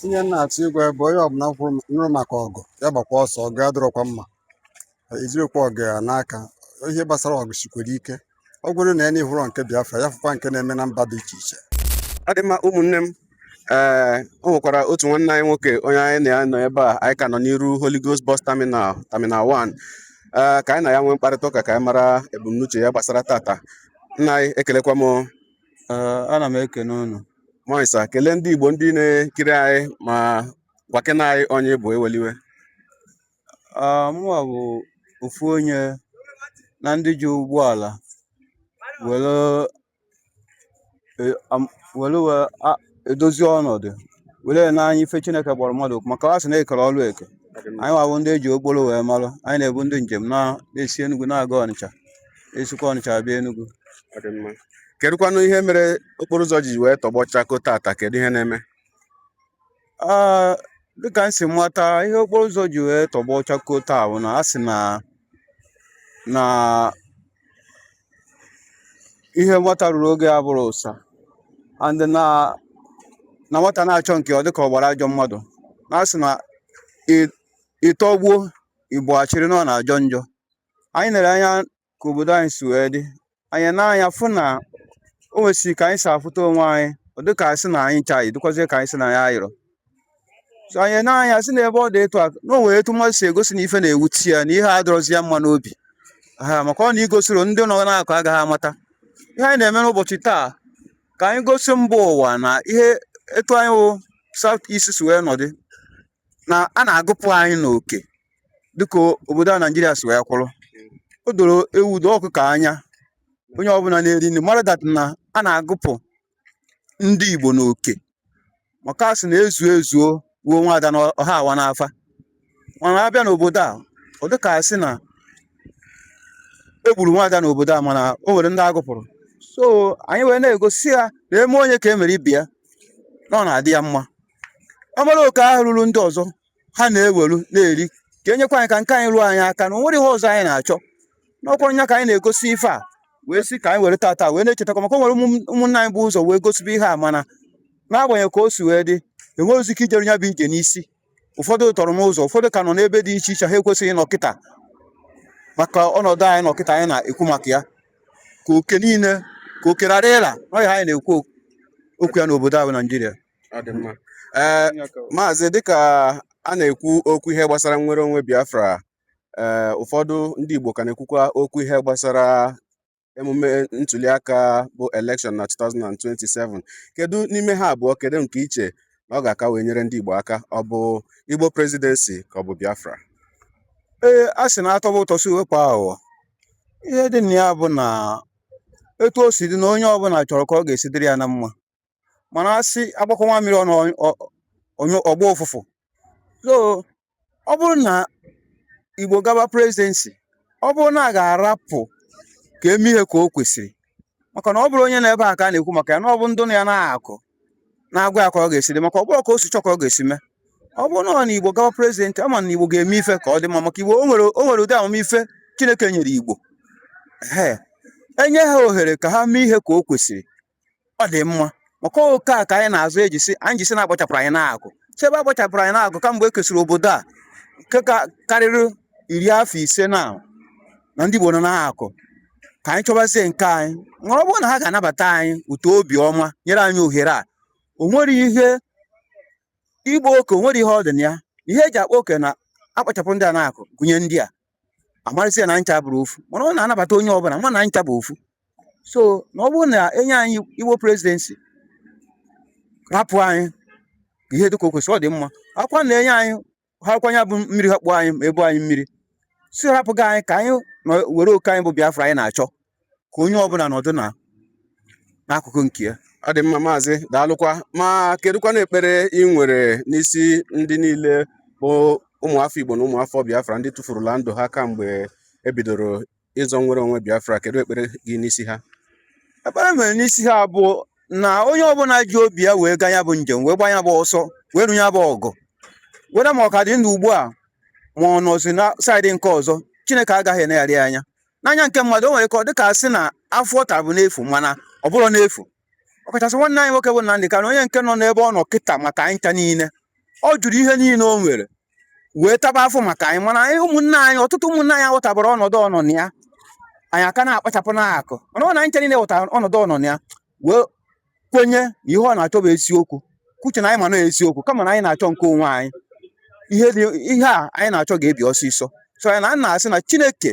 Ihe m na-achọ ịgwa ya bụ onye ọbụla kwuru nụrụ maka ọgụ ya gbakwa ọsọ. Ọgụ adịrọkwa mma, ejirikwa ọgụ ya n'aka. Ihe gbasara ọgụ sikwere ike. Ọ bụrụ na ya n'ihụrọ nke Biafra, ya fụkwa nke na-eme na mba dị iche iche. Ọ dị mma, ụmụnne m. Ee, o nwekwara otu nwanne anyị nwoke onye anyị na ya nọ ebe a. Anyị ka nọ n'iru Holy Ghost Bus Terminal, Terminal 1. Ee, ka anyị na ya nwee mkparịta ụka ka anyị mara ebumnuche ya gbasara tata. Nna anyị, ekelekwa m. Ee, ana m ekene unu. Moisa, kelee ndị Igbo ndị na-ekiri anyị ma gwakena anyị onye bụ eweliwe. Ah, mụnwa bụ ofu onye na ndị ji ụgbọala were were wee edozi ọnọdụ were n'anya ife Chineke gbara mmadụ okwu, maka a sị na ekere ọrụ eke. Anyị nwa bụ ndị eji okporo wee malụ. Anyị na-ebu ndị njem na-esi Enugu na-aga Ọnịcha, esikwa Ọnịcha abịa Enugu. Ọ dị mma. Kedụkwanụ ihe mere okporo ụzọ ji wee tọgbọ chako tata? Kedu ihe na-eme? Ah, dịka m si mata, ihe okporo ụzọ ji wee tọgbọ chakoo taa bụ na a sị na ihe nwata ruru oge ya bụrụ ụsa, and na nwata na-achọ nke ọ dịka ọ gbara ajọ mmadụ, na a sị na ịtọgbuo igbo achịrị na ọ na-ajọ njọ. Anyị lere anya ka obodo anyị si wee dị, anyị na-anya fụ na o nwesịrị ka anyị si afụta onwe anyị, ọ dịka asị na anyị ncha anyị dịkwazie ka anyị sị na anyị ayịrọ. So anyị na-anya sị na ebe ọ dị etu a, na o nwere etu mmadụ si egosi na ife na-ewute ya, na ihe adọrọzi ya mma n'obi ha, maka ọ na igosiro ndị nọ n'akụ agaghị amata ihe anyị na-eme n'ụbọchị taa. Ka anyị gosi mba ụwa na ihe etu anyị wụ South East si wee nọdị, na a na-agụpụ anyị n'oke dịka obodo a Naijiria si wee kwụrụ. O doro ewu doo ọkụkọ anya, onye ọbụla na-eri nri mara that na a na-agụpụ ndị Igbo n'oke, maka a sị na ezuo ezuo wuo nwaada na ọha awa n'afa. Mana abịa n'obodo a, ọ dịka a sị na egburu nwaada n'obodo a, mana o nwere ndị agụpụrụ. So anyị wee na-egosi ya na eme onye ka e mere ibe ya, na ọ na-adị ya mma. Ọ mara oke ahụ ruru ndị ọzọ ha na-ewelu na-eri, ka enyekwa anyị ka nke anyị ruo anyị aka, na o nwere ihe ọzọ anyị na-achọ n'ọkwa nya ka anyị na-egosi ife a, wee sị ka anyị were tata wee na-echetakwa, maka o nwere ụmụnne anyị bụ ụzọ wee gosibe ihe a, mana n'agbanyeghị ka o si wee dị, enweghịzi ike ijere ya bụ ije n'isi. Ụfọdụ tọrọ n'ụzọ, ụfọdụ ka nọ n'ebe dị iche iche ha ekwesịghị ịnọ kịta, maka ọnọdụ anyị nọ kịta anyị na-ekwu maka ya, ka oke niile ka oke ghara ịla n'ọhịa anyị na-ekwu okwu ya n'obodo a bụ Naijiria. Ọ dị mma. Ee, maazị, dịka a na-ekwu okwu ihe gbasara nnwere onwe Biafra, ee, ụfọdụ ndị Igbo ka na-ekwukwa okwu ihe gbasara emume ntuliaka bụ election na 2027. Kedu n'ime ha abụọ, kedu nke iche na ọ ga-aka wee nyere ndị Igbo aka? Ọ bụ Igbo presidency ka ọ bụ Biafra? Ee, a sị na atọba ụtọ si wepụ aghụghọ. Ihe dị na ya bụ na etu o si dị na onye ọbụla chọrọ ka ọ ga-esi dịrị ya na mma, mana a sị agbakọ nwa mmiri ọnụ onye ọgba ụfụfụ. So ọ bụrụ na Igbo gaba presidency, ọ bụrụ na a ga-arapụ ka eme ihe ka o kwesịrị, maka na ọ bụrụ onye na-ebe a ka a na-ekwu maka ya, na ọ bụ ndụ na ya na-akụ na-agwa ya ka ọ ga-esi dị, maka ọ bụrụ ka o si chọọ ka ọ ga-esi mee. Ọ bụrụ na ọ na Igbo gawa president, ama na Igbo ga-eme ife ka ọ dị mma, maka Igbo o nwere ụdị amamife Chineke nyere Igbo. Ee, enye ha ohere ka ha mee ihe ka o kwesịrị, ọ dị mma, maka oke a ka anyị na-azụ ejisi anyị jisi na-agbachapụrụ anyị n'akụ si ebe agbachapụrụ anyị n'akụ kamgbe e kesịrị obodo a, nke ka karịrị 50 na ndị Igbo nọ n'akụ, ka anyị chọbazie nke anyị. Mana ọ bụrụ na ha ga-anabata anyị ụtọ obi ọma, nyere anyị ohere a, o nwere ihe igbo oke, o nwere ihe ọ dị na ya. Ihe eji akpa oke na akpachapụ ndị a na-akụ gụnye ndị a amarịsị ya na ncha bụrụ ofu, mana ọ na-anabata onye ọbụla ma na ncha bụ ofu. So na ọ bụrụ na enye anyị Igbo presidency, rapụ anyị ka ihe dịka o kwesịrị, ọ dị mma. Akwa na-enye anyị ha kwanya bụ mmiri, ha kpụọ anyị ma ebu anyị mmiri, si rapụga anyị ka anyị nọ were oke anyị bụ Biafra anyị na-achọ, ka onye ọbụla nọdụ na n'akụkụ nke ya. Ọ dị mma, maazị, daalụkwa. Ma kedụkwanụ ekpere ị nwere n'isi ndị niile bụ ụmụafọ Igbo na ụmụafọ Biafra ndị tụfurula ndụ ha kamgbe ebidoro ịzọ nnwere onwe Biafra? Kedu ekpere gị n'isi ha? Ekpere mere n'isi ha bụ na onye ọbụla ji obi ya wee gaa ya bụ njem, wee gba ya bụ ọsọ, wee rụ ya bụ ọgụ, were ma ọ ka dị ndụ ugbu a ma ọ nọzi na side nke ọzọ, Chineke agaghị eneghara ya anya. N'anya nke mmadụ, o nwere ka ọ dịka asị na afọ ọ tara bụ n'efu, mana ọ bụrụ n'efu, ọkachasị nwanne anyị nwoke bụ Nnamdi Kanu, onye nke nọ n'ebe ọ nọ kịta maka anyị ncha niile. Ọ jụrụ ihe niile o nwere wee taba afọ maka anyị. Mana anyị, ụmụnne anyị, ọtụtụ ụmụnne anyị aghọtabara ọnọdụ ọ nọ na ya. Anyị aka na-akpachapụ n'akụ, mana ọ na anyị nche niile ghọtara ọnọdụ ọ nọ na ya, wee kwenye na ihe ọ na-achọ bụ eziokwu. Kwuche na anyị ma na eziokwu, kama na anyị na-achọ nke onwe anyị. Ihe dị ihe a anyị na-achọ ga-ebi ọsịsọ. So anyị na na-asị na Chineke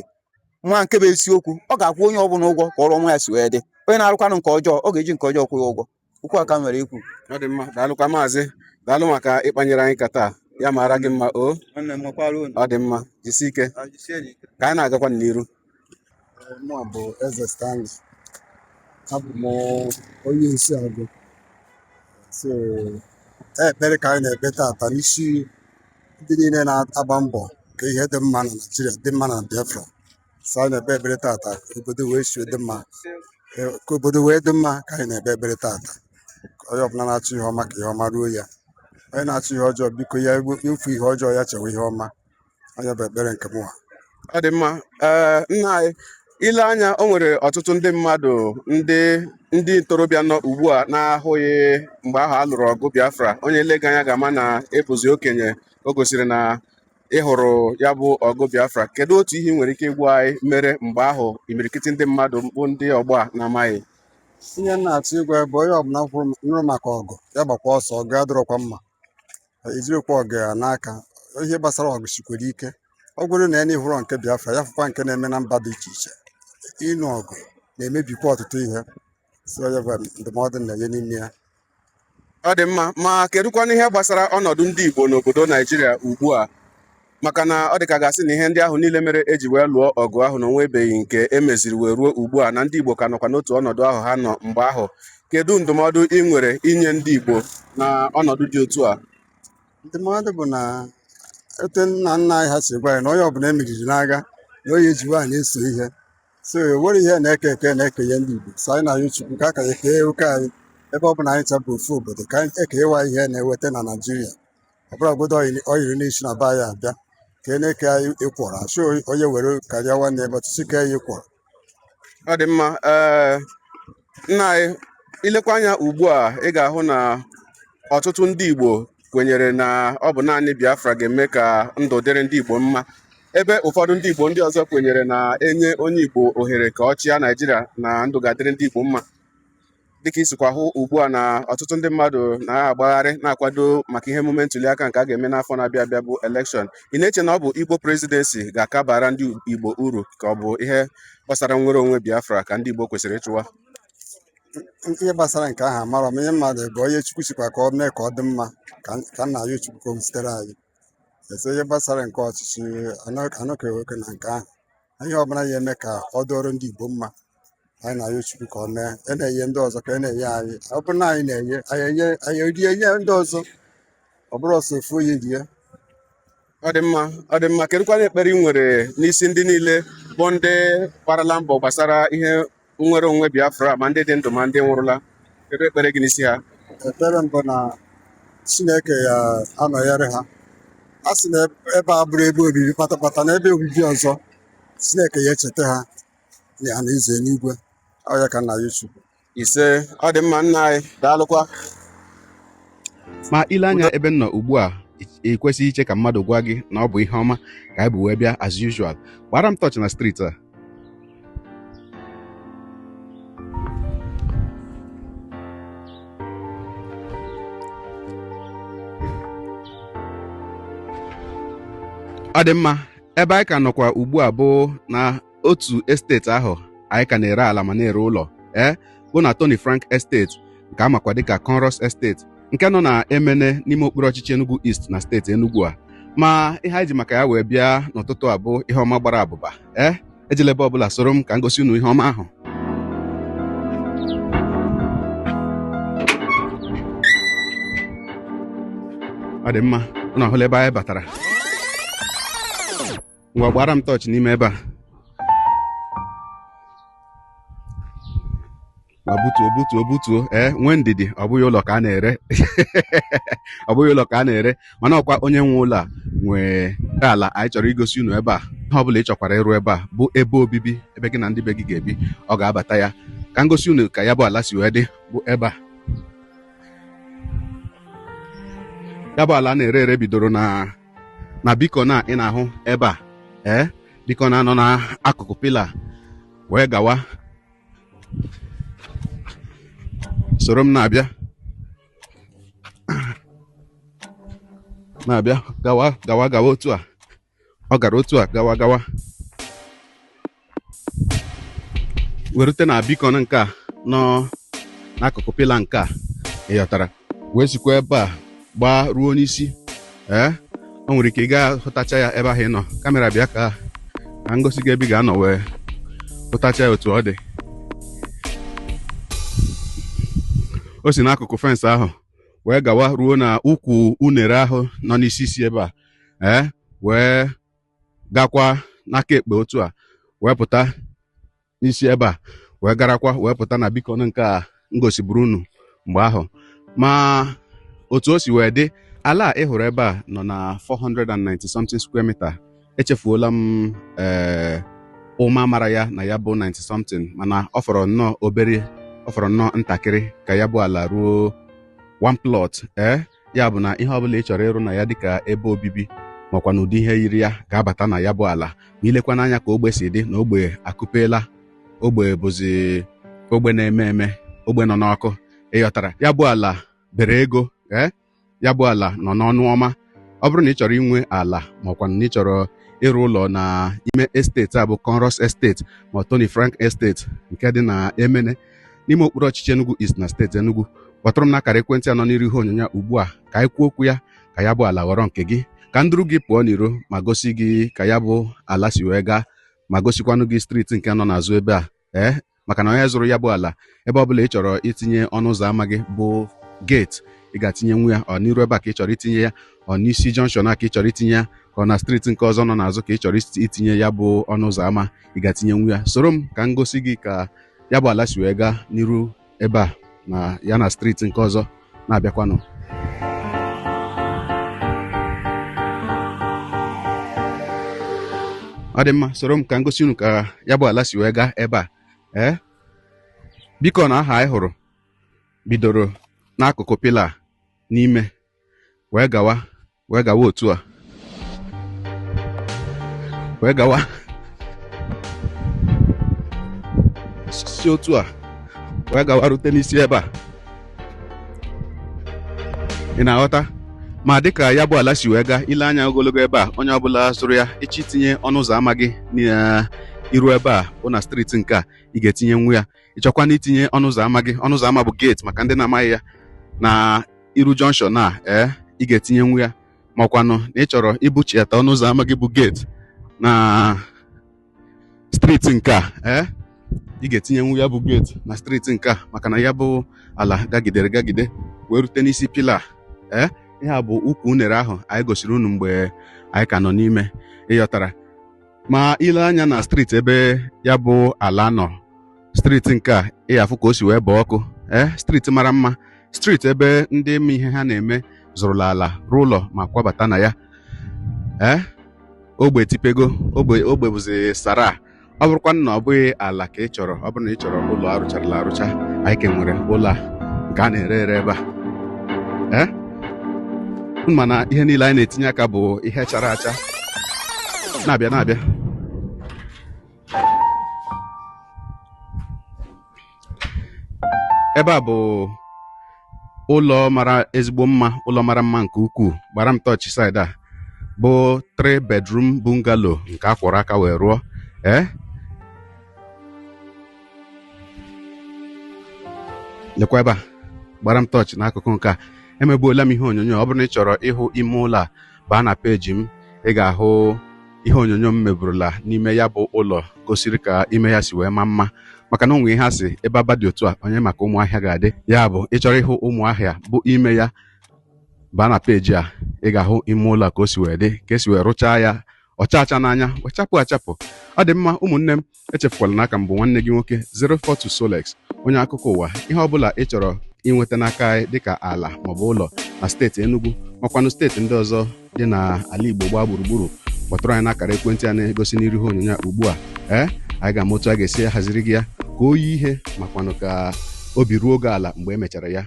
nwa nke bụ eziokwu, ọ ga-akwụ onye ọbụla ụgwọ ka ọrụ ọma ya si wee dị. Onye na-arụkwanụ nke ọjọọ, ọ ga-eji nke ọjọọ kwụ ya ụgwọ. Okwu a ka m nwere ikwu. Ọ dị mma, daalụkwa maazị, daalụ maka ịkpanyere anyị nkata a. Ya mara gị mma o. Nwanne m, nwekwara unu. Ọ dị mma, jisie ike ka anyị na-agakwa n'iru. Mụ bụ Eze Stanley, abụ m onye isi agụ. So ekpere ka anyị na-ekpe tata n'isi ndị niile na-agba mbọ ka ihe dị mma na Naịjirịa dị mma na Biafra. So anyị na-ekpe ekpere tata ka obodo wee si dị mma. Ka obodo wee dị mma ka anyị na-ekpe ekpere tata, ka onye ọbụla na-achọ ihe ọma ka ihe ọma ruo ya. Onye na-achọ ihe ọjọọ, biko ya efu ihe ọjọọ, ya chewe ihe ọma. Onye bụ ekpere nke mụnwa. Ọ dị mma. Ee, nna anyị, ile anya, o nwere ọtụtụ ndị mmadụ, ndị ntorobịa nọ ugbu a na-ahụghị mgbe ahụ a lụrụ ọgụ Biafra. Onye lega anya ga-ama na ịbụzi okenye. O gosiri na ị hụrụ ya bụ ọgụ Biafra. Kedu otu ihe ị nwere ike ịgwa anyị mere mgbe ahụ imirikiti ndị mmadụ bụ ndị ọgbọ a na-amaghị? Ihe m na-achọ ịgwa ya bụ, onye ọbụla nụrụ maka ọgụ, ya gbakwa ọsọ. Ọgụ adịrọkwa mma, ejirikwa ọgụ ya n'aka. Ihe gbasara ọgụ sikwere ike. Ọ bụrụ na ya n'ihụrọ nke Biafra, ya fụkwa nke na-eme na mba dị iche iche. Ịnụ ọgụ na-emebikwa ọtụtụ ihe. So onye bụ ndụmọdụ m na-enye n'ime ya. Ọ dị mma. Ma kedụkwanụ ihe gbasara ọnọdụ ndị Igbo n'obodo Naijiria ugbu a? Maka na ọ dị ka gasị na ihe ndị ahụ niile mere eji wee lụọ ọgụ ahụ na onwebeghị nke emeziri wee ruo ugbu a, na ndị Igbo ka nọkwa n'otu ọnọdụ ahụ ha nọ mgbe ahụ. Kedu ndụmọdụ ị nwere inye ndị Igbo na ọnọdụ dị otu a? Ndụmọdụ bụ na etu nna nna anyị ha si gwa anyị na onye ọbụla emeriri n'agha na onye eji nwaanyị na-eso ihe. So nwere ihe na-eke eke na-ekenye ndị Igbo. So anyị na-ayọ Chukwu ka aka ya kee oke anyị, ebe ọ bụla anyị chabụ ofu obodo, ka anyị ekewa ihe na-eweta na Naịjirịa. Ọ bụrụ obodo oyiri n'isi na be anyị abịa ka e na-eke anyị ịkwọrọ achụ, onye were karịa nwanne ebe ọchịchị kee ya ịkwọrọ. Ọ dị mma. Ee, nna anyị, ilekwa anya ugbu a, ị ga-ahụ na ọtụtụ ndị Igbo kwenyere na ọ bụ naanị Biafra ga-eme ka ndụ dịrị ndị Igbo mma, ebe ụfọdụ ndị Igbo ndị ọzọ kwenyere na enye onye Igbo ohere ka ọ chịa Naijiria na ndụ ga-adịrị ndị Igbo mma. Dịka isikwa hụ ugbu a na ọtụtụ ndị mmadụ na-agbagharị na-akwado maka ihe emume ntụliaka nke a ga-eme n'afọ na-abịa abịa bụ election, ị na-eche na ọ bụ Igbo presidency ga-akabara ndị Igbo uru, ka ọ bụ ihe gbasara nnwere onwe Biafra ka ndị Igbo kwesịrị ịchụwa? Ihe gbasara nke ahụ amarọ m. Ihe mmadụ bụ onye Chukwu sikwa ka ọ mee ka ọ dị mma, ka nna ya Chukwu ka o zitere anyị ese. Ihe gbasara nke ọchịchị anọkeghị na nke ahụ. Ihe ọbụla ya eme ka ọ dịrị ndị Igbo mma, anyị na-ayọ Chukwu ka ọ mee. E na-enye ndị ọzọ ka e na-enye anyị. Ọ bụrụ na anyị na-enye, anyị enye, anyị erie nye ndị ọzọ. Ọ bụrụ ọsọ ofu onye rie. Ọ dị mma, ọ dị mma. Kedụkwana ekpere ị nwere n'isi ndị niile bụ ndị gbarala mbọ gbasara ihe nnwere onwe Biafra, ma ndị dị ndụ ma ndị nwụrụla? Kedu ekpere gị n'isi ha? Ekpere mbụ na Chineke ya anọnyere ha. A sị na ebe a bụrụ ebe obibi patapata na ebe obibi ọzọ, Chineke ya echeta ha ya na ize n'igwe. Ọ ya ka nna ya Chukwu. Ise. Ọ dị mma, nna anyị, daalụkwa. Ma ile anya ebe m nọ ugbu a, ị kwesịghị iche ka mmadụ gwa gị na ọ bụ ihe ọma ka anyị bụ wee bịa. As usual, gbara m tọọchị na street a. Ọ dị mma. Ebe anyị ka nọkwa ugbu a bụ na otu estate ahụ anyị ka na-ere ala ma na-ere ụlọ, ee, bụ na Tony Frank Estate, nke a makwa dịka Conros Estate, nke nọ na Emene n'ime okpuru ọchịchị Enugu East na steeti Enugu a. Ma ihe anyị ji maka ya wee bịa n'ụtụtụ a bụ ihe ọma gbara abụba. Ee, ejela ebe ọbụla, soro m ka m gosi unu ihe ọma ahụ. Ọ dị mma, unu ahụla ebe anyị batara. Ngwa, gbara m tọọchị n'ime ebe a ma butuo, butuo, butuo. Ee, nwee ndidi, ọ bụghị ụlọ ka a na-ere, ọ bụghị ụlọ ka a na-ere, mana ọkwa onye nwe ụlọ a nwee ala anyị chọrọ igosi unu ebe a. Ihe ọ bụla ị chọkwara ịrụ ebe a bụ ebe obibi, ebe gị na ndị be gị ga-ebi, ọ ga-abata ya. Ka m gosi unu ka ya bụ ala si wee dị bụ ebe a. Ya bụ ala a na-ere ere bidoro na na biko na ị na-ahụ ebe a, ee, biko na anọ n'akụkụ pila wee gawa. Soro m na-abịa, na-abịa, gawa gawa gawa otu a. Ọ gara otu a, gawa gawa, werute na beacon nke a nọ n'akụkụ pila nke a, ịghọtara, wee sikwa ebe a gbaa ruo n'isi. Ee, o nwere ike ị gaa hụtacha ya ebe ahụ ị nọ. Camera, bịa ka ngosi gị ebe ị ga-anọ wee hụtacha ya otu ọ dị. O si n'akụkụ fence ahụ wee gawa ruo na ukwu unere ahụ nọ n'isi isi ebe a, ee, wee gakwa n'aka ekpe otu a, wee pụta n'isi ebe a, wee garakwa, wee pụta na beacon nke a m gosiburu unu mgbe ahụ. Ma otu o si wee dị, ala a ị hụrụ ebe a nọ na 490 something square meter. Echefuola m, ee, ụma mara ya na ya bụ 90 something, mana ọ fọrọ nnọọ obere, ọ fọrọ nnọọ ntakịrị ka ya bụ ala ruo one plot. Ee, ya bụ na ihe ọbụla ị chọrọ ịrụ na ya dịka ebe obibi makwa na ụdị ihe yiri ya ga-abata na ya bụ ala. Ma ilekwa n'anya ka ogbe si dị, na ogbe akụpeela, ogbe bụzi ogbe na-eme eme, ogbe nọ n'ọkụ, ịghọtara. Ya bụ ala bere ego. Ee, ya bụ ala nọ n'ọnụ ọma. Ọ bụrụ na ị chọrọ inwe ala makwa na ị chọrọ ịrụ ụlọ na ime estate a bụ Conros Estate ma Tony Frank Estate nke dị na Emene n'ime okpuru ọchịchị Enugu East na steeti Enugu, kpọtụrụ m n'akara ekwentị a nọ n'iru ihe onyonyo ugbu a ka anyị kwuo okwu ya, ka ya bụ ala ghọrọ nke gị, ka nduru gị pụọ n'iro ma gosi gị ka ya bụ ala si wee gaa, ma gosikwanụ gị street nke nọ n'azụ ebe a. Ee, maka na onye zụrụ ya bụ ala, ebe ọbụla ị chọrọ itinye ọnụ ụzọ ámá gị bụ gate, ị ga-atinyenwu ya. Ọ n'iru ebe a ka ị chọrọ itinye ya, ọ n'isi junction a ka ị chọrọ itinye ya, ka ọ na street nke ọzọ nọ n'azụ ka ị chọrọ itinye ya bụ ọnụ ụzọ ámá, ị ga-atinyenwu ya. Soro m ka m gosi gị ka ya bụ ala si wee gaa n'iru ebe a na ya na street nke ọzọ na-abịakwanụ. Ọ dị mma, soro m ka m gosi unu ka ya bụ ala si wee gaa ebe a. Ee, biko, na aha anyị hụrụ bidoro n'akụkụ pila n'ime wee gawa, wee gawa otu a, wee gawa si otu a, wee gawa rute n'isi ebe a, ị na-aghọta. Ma dịka ya bụ ala si wee gaa, ile anya ogologo ebe a, onye ọbụla zụrụ ya, ịchọ itinye ọnụ ụzọ ámá gị n'iru ebe a bụ na street nke a, ị ga-etinye nwu ya. Ịchọkwa na itinye ọnụ ụzọ ámá gị, ọnụ ụzọ ámá bụ gate maka ndị na-amaghị ya, na iru junction a, ee, ị ga-etinye nwu ya. Makwanụ na ị chọrọ ibuchiata ọnụ ụzọ ámá gị bụ gate na street nke a, ee, ị ga-etinyenwu ya bụ gate na street nke a, maka na ya bụ ala gagidere gagide wee rute n'isi pila. Ee, ihe a bụ ukwu unere ahụ anyị gosiri unu mgbe anyị ka nọ n'ime, ịghọtara. Ma ile anya na street ebe ya bụ ala nọ, street nke a, ị afụ ka o si wee baa ọkụ. Ee, street mara mma, street ebe ndị ma ihe ha na-eme zụrụla ala, rụọ ụlọ ma kwabata na ya. Ee, ogbe tipego, ogbe, ogbe bụzi sara. Ọ bụrụkwa na ọ bụghị ala ka ị chọrọ, ọ bụrụ na ị chọrọ ụlọ arụcharala arụcha, anyị ka nwere ụlọ a nke a na-ere ere ebe a. Ee, mana ihe niile anyị na-etinye aka bụ ihe chara acha na-abịa na-abịa. Ebe a bụ ụlọ mara ezigbo mma, ụlọ mara mma nke ukwuu. Gbara m tọọchị side a bụ 3 bedroom bungalow nke a kwọrọ aka wee rụọ. Ee, lekwa ebe a, gbara m tọọchị n'akụkụ nke a. Emegbuola m ihe onyonyo. Ọ bụrụ na ị chọrọ ịhụ ime ụlọ a, baa na peji m, ị ga-ahụ ihe onyonyo m meburula n'ime ya bụ ụlọ gosiri ka ime ya si wee maa mma, maka na onwe ihe a sị ebe aba dị otu a, onye maka ụmụahịa ga-adị. Ya bụ, ị chọrọ ịhụ ụmụahịa bụ ime ya, baa na peji a, ị ga-ahụ ime ụlọ a ka o si wee dị, ka esi wee rụchaa ya, ọcha acha n'anya, wee chapụ achapụ. Ọ dị mma, ụmụnne m, echefukwala n'aka m bụ nwanne gị nwoke 042 Solex, onye akụkọ ụwa. Ihe ọbụla ị chọrọ inweta n'aka anyị dịka ala maọbụ ụlọ na steeti Enugu makwanụ steeti ndị ọzọ dị n'ala Igbo gbaa gburugburu, kpọtụrụ anyị n'akara ekwentị a na-egosi n'iru ihe onyonyo a ugbu a. Ee, anyị ga-ama otu a ga-esi haziri gị ya ka o yi ihe makwanụ ka obi ruo oge ala mgbe e mechara ya.